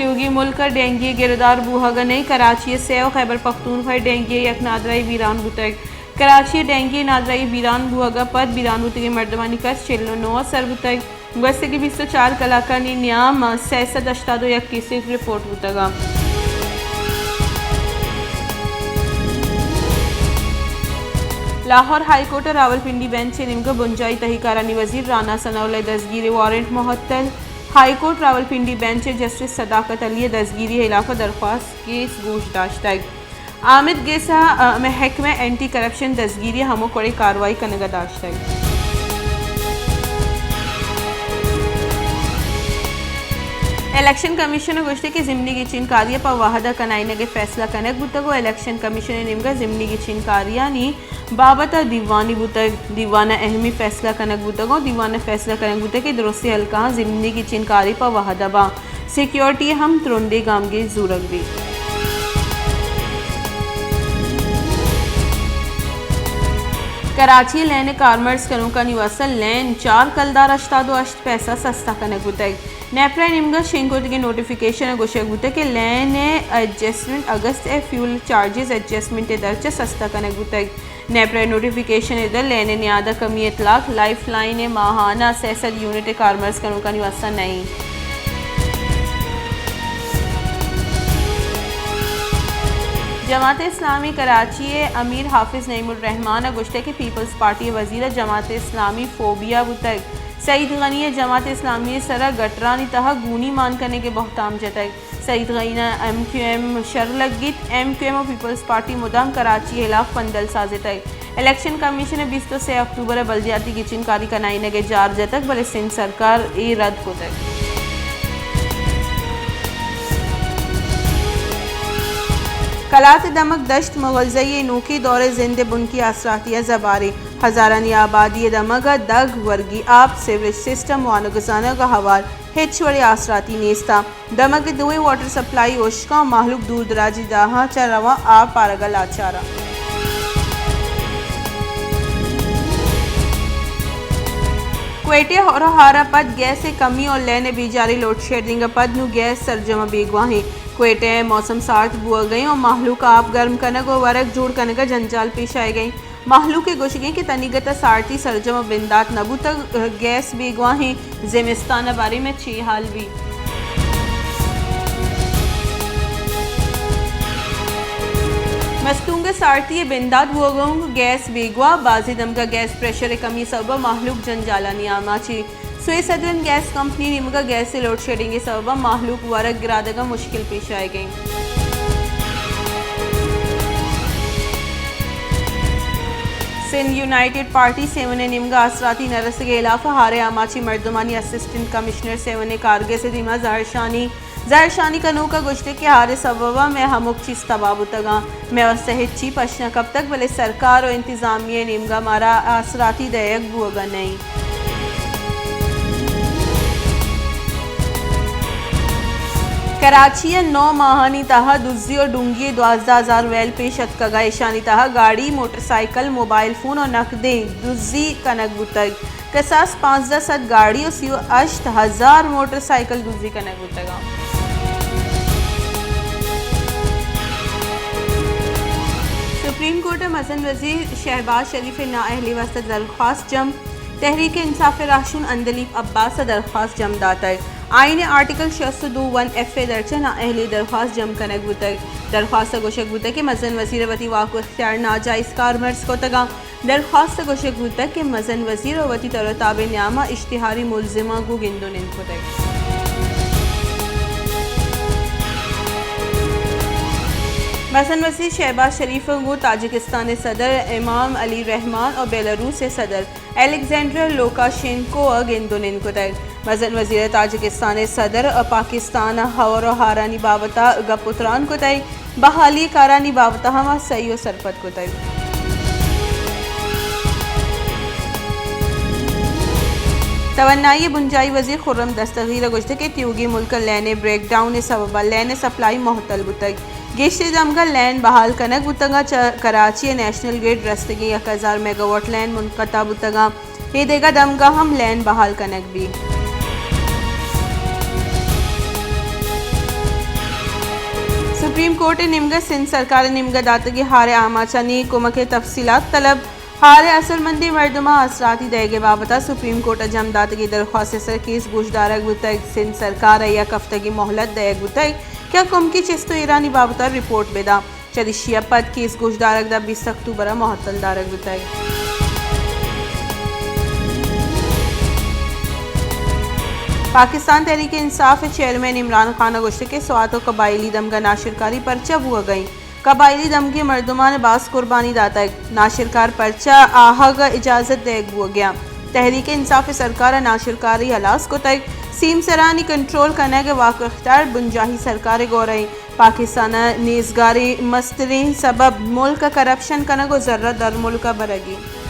تیوگیں ملک ءَ ڈینگی ءِ گرودار بوھگ ءَ نئیں، کراچی ءِ سئے ءُ خیبر پختونخوا ءِ ڈینگی ءِ یک نادراہی بیران بوتگ۔ کراچی ءِ ڈینگی ءِ نادراہی بیران بوھگ ءَ پد بیران بوتگیں مردمانی کچ چل ءُ نو ءَ سر بوتگ۔ گوستگیں بیست ءُ چار کلاکانی نیام ءَ سئے سد ہشتاد ءُ یک کیسز رپورٹ بوتگ اَنت۔ لاہور ہائی کورٹ ءِ راولپنڈی بینچ ءِ نیمگ ءَ بنجاہی تہی کارانی وزیر رانا ثناء اللہ ءِ دزگیری وارنٹ معطل۔ ہائی کورٹ راولپنڈی بینچ ءِ جسٹس صداقت علی ءِ دزگیری ءِ ہلاف ءَ درخواست کیس گوش داشتگ۔ آمید گس ءَ، ءَ، محکمہ اینٹی کرپشن دزگیری ءِ ہمک وڑیں کاروائی کنگ ءَ داشتگ۔ الیکشن کمیشن ءَ گوشتگ کہ ضمنی گچین کاری ءَ پہ وھد ءَ کنائینگ ءِ فیصلہ کنگ بوتگ ءُ الیکشن کمیشن ءِ نیمگ ءَ ضمنی گچین کاریانی بابت ءَ دیوانے بوتگ۔ دیوان ءَ اہمیں فیصلہ کنگ بوتگ ءُ دیوان ءَ فیصلہ کنگ بوتگ کہ درستیں حلقہاں ضمنی گچین کاری پہ وھد ءَ باں۔ سیکیورٹی ءَ ہم ترندیں گامگیج زورگ بیت۔ کراچی ءِ لین ءِ کارمرز کنوکانی واستہ لین چار کلدار ہشتاد ءُ ہشت پیسہ سستا کنگ بوتگ۔ نیپرا ءِ نیمگ ءَ شنگ کرتگیں نوٹیفکیشن ءَ گوشگ بوتگ کہ لین ءِ ایڈجسٹمنٹ اگست ءِ فیول چارجز ایڈجسٹمنٹ ءِ درچ ءَ سستا کنگ بوتگ۔ نیپرا ءِ نوٹیفکیشن ءِ تہا لین ءِ نیاد ءَ کمی ءِ اطلاق لائف لائن ءِ ماہانہ سئے سد یونٹ ءِ کارمرز کنوکانی واستہ نہ اِنت۔ جماعت اسلامی کراچی ءِ امیر حافظ نعیم الرحمان ءَ گوشتگ کہ پیپلز پارٹی ءِ وزیر ءَ جماعت اسلامی فوبیا بوتگ۔ سعید غنی ءَ جماعت اسلامی ءِ سرا گٹرانی تہا گونی مان کنگ ءِ بہتام جتگ۔ سعید غنی ءَ ایم کیو ایم شر لگیت، ایم کیو ایم ءُ پیپلز پارٹی مدام کراچی ءِ ہلاف پندل سازتگ۔ الیکشن کمیشن ءَ بیست ءُ سئے اکتوبر ءَ بلدیاتی گچین کاری کنائینگ ءِ جار جتگ، بلے سندھ سرکار اے رد کتگ۔ کلات ءِ دمگ دشت مغلزئی ءِ نوکیں دور ءِ زند ءِ بنکی آسراتی ءَ زبارے۔ ہزارانی آبادی ءِ دمگ ءَ دگ، ورگی آپ، سیوریج سسٹم، وانگ ءُ زانگ ءِ ہوار ہچ وڑیں آسراتی نیست اَنت۔ دمگ ءِ دوئیں واٹر سپلائی ہشک اَنت ءُ مہلوک دور دراجی دراہاں چہ رواں آپ آرگ ءَ لاچار اَنت۔ کوئٹہ ءَ ہور ءُ ہار ءَ پد گیس ءِ کمی ءُ لین ءِ بیجاریں لوڈشیڈنگ ءَ پد نوں گیس سرجم ءُ بیگواہ اِنت۔ کوئٹہ ءِ موسم سارت بوہگ ءَ اِنت ءُ مہلوک ءَ آپ گرم کنگ ءُ ورگ جوڑ کنگ ءَ جنجال پیش آیگ ءَ اِنت۔ مہلوک ءِ گوشگ اِنت کہ تنیگت ءَ سارتی سرجم ءُ بندات نہ بوتگ، گیس بیگواہ اِنت، زمستان ءِ بارے ءَ چے حال بیت؟ مستونگ ءِ سارتی ءِ بندات بوگ ءَ اِنت، گیس بیگواہ، بازیں دمگ ءَ گیس پریشر ءِ کمی ءِ سبب ءَ مہلوک جنجالانی آماچ اِنت۔ سوئے سدرن گیس کمپنی ءِ نیمگ ءَ گیس ءِ لوڈشیڈنگ ءِ سبب ءَ مہلوک ورگ گرادگ ءَ مشکل پیش آیگ ءَ اِنت۔ سندھ یونائیٹڈ پارٹی سیون ءِ نیمگ ءَ آسراتی نہ رسگ ءِ ہلاف ءَ ہار ءِ آماچیں مردمانی اسسٹنٹ کمشنر سیون ءِ کارگس ءِ دیما زہرشانی۔ زہرشانی کنوک ءَ گوشتگ کہ ہار ءِ سبب ءَ مئے ہمک چیز تباہ بوتگ اَنت، مئے واستہ ہچ چی پش نہ کپتگ، بلے سرکار ءُ انتظامیہ ءِ نیمگ ءَ مارا آسراتی دئیگ بوگ ءَ نہ اِنت۔ کراچی ءَ نو ماہانی تہا دزی ءُ ڈونگی ءِ دوازدہ ہزار ویل پیش اتکگ ءُ ایشانی تہا گاڑی، موٹر سائیکل، موبائل فون ءُ نقدیں دزی کنگ بوتگ۔ کساس پانزدہ سد گاڑی ءُ سی ءُ ہشت ہزار موٹر سائیکل دزی کنگ بوتگ اَنت۔ سپریم کورٹ ءَ مزن وزیر شہباز شریف ءِ نااہلی ءِ واستہ درخواست جم۔ تحریک انصاف ءِ راہشون عندلیب عباس ءَ درخواست جم داتگ۔ آئین ءِ آرٹیکل شست ءُ دو ون ایف ءِ درچ ءَ نااہلی ءِ درخواست جم کنگ بوتگ۔ درخواست ءَ گوشگ بوتگ کہ مزن وزیر ءَ وتی واک ءُ اختیار ناجائز کارمرز کتگ اَنت۔ درخواست ءَ گوشگ بوتگ کہ مزن وزیر ءَ وتی تر ءُ تاب ءِ نیام ءَ اشتہاری ملزماں گوں گند ءُ نند کتگ۔ مزن وزیر شہباز شریف ءَ گوں تاجکستان ءِ صدر امام علی رحمان ءُ بیلاروس ءِ صدر الیگزینڈر لوکاشینکو ءَ گند ءُ نند کتگ۔ مزن وزیر ءَ تاجکستان ءِ صدر ءَ پاکستان ءَ ہور ءُ ہارانی بابت ءَ گپ ءُ تران کتگ، بحالی ءِ کارانی بابت ءَ ہم سہی ءُ سرپد کتگ۔ توانائی ءِ بنجاہی وزیر خرم دستگیر ءَ گوشتگ کہ تیوگیں ملک ءَ لین ءِ بریک ڈاؤن ءِ سبب ءَ لین ءِ سپلائی معطل بوتگ۔ گیشتریں دمگ ءَ لین بحال کنگ بوتگ اَنت۔ چہ کراچی ءَ نیشنل گرڈ ءَ رستگیں یک ہزار میگاواٹ لین منقطع بوتگ اَنت۔ اے دگہ دمگ ءَ ہم لین بحال کنگ بیت۔ سپریم کورٹ ءِ نیمگ ءَ سندھ سرکار ءِ نیمگ ءَ داتگیں ہار ءِ آماچانی کمک ءِ تفصیلات طلب۔ ہار ءِ اصل مندیں مردماں آسراتی دئیگ ءِ بابت ءَ سپریم کورٹ ءَ جم داتگیں درخواست ءِ سر کیس گوشدارگ بوتگ۔ سندھ سرکار ءَ یک ہفتگی مہلت دئیگ بوتگ کہ آ کمکی چست ءُ ایرانی بابت ءَ رپورٹ بداں۔ چریشی ءَ پد کیس گوشدارگ داں بیست اکتوبر ءَ معطل دارگ بوتگ۔ پاکستان تحریک انصاف ءِ چیئرمین عمران خان ءَ گوشتگ کہ سوات ءُ قبائلی دمگ ءَ ناشرکاری پرچا بوگ ءَ اِنت؟ قبائلی دمگی مردمان ءَ باز قربانی داتگ، ناشرکار پرچا آہگ ءَ اجازت دئیگ بوگ ءَ اِنت؟ تحریک انصاف ءِ سرکار ءَ ناشرکاری ہلاس کتگ، سیمسرانی کنٹرول کنگ ءِ واک اختیار بنجاہی سرکار ءِ گور ءَ اِنت۔ پاکستان ءِ نیزگاری ءِ مستریں سبب ملک ءَ کرپشن کنگ ءُ زر ءَ درملک ءَ برگ اِنت۔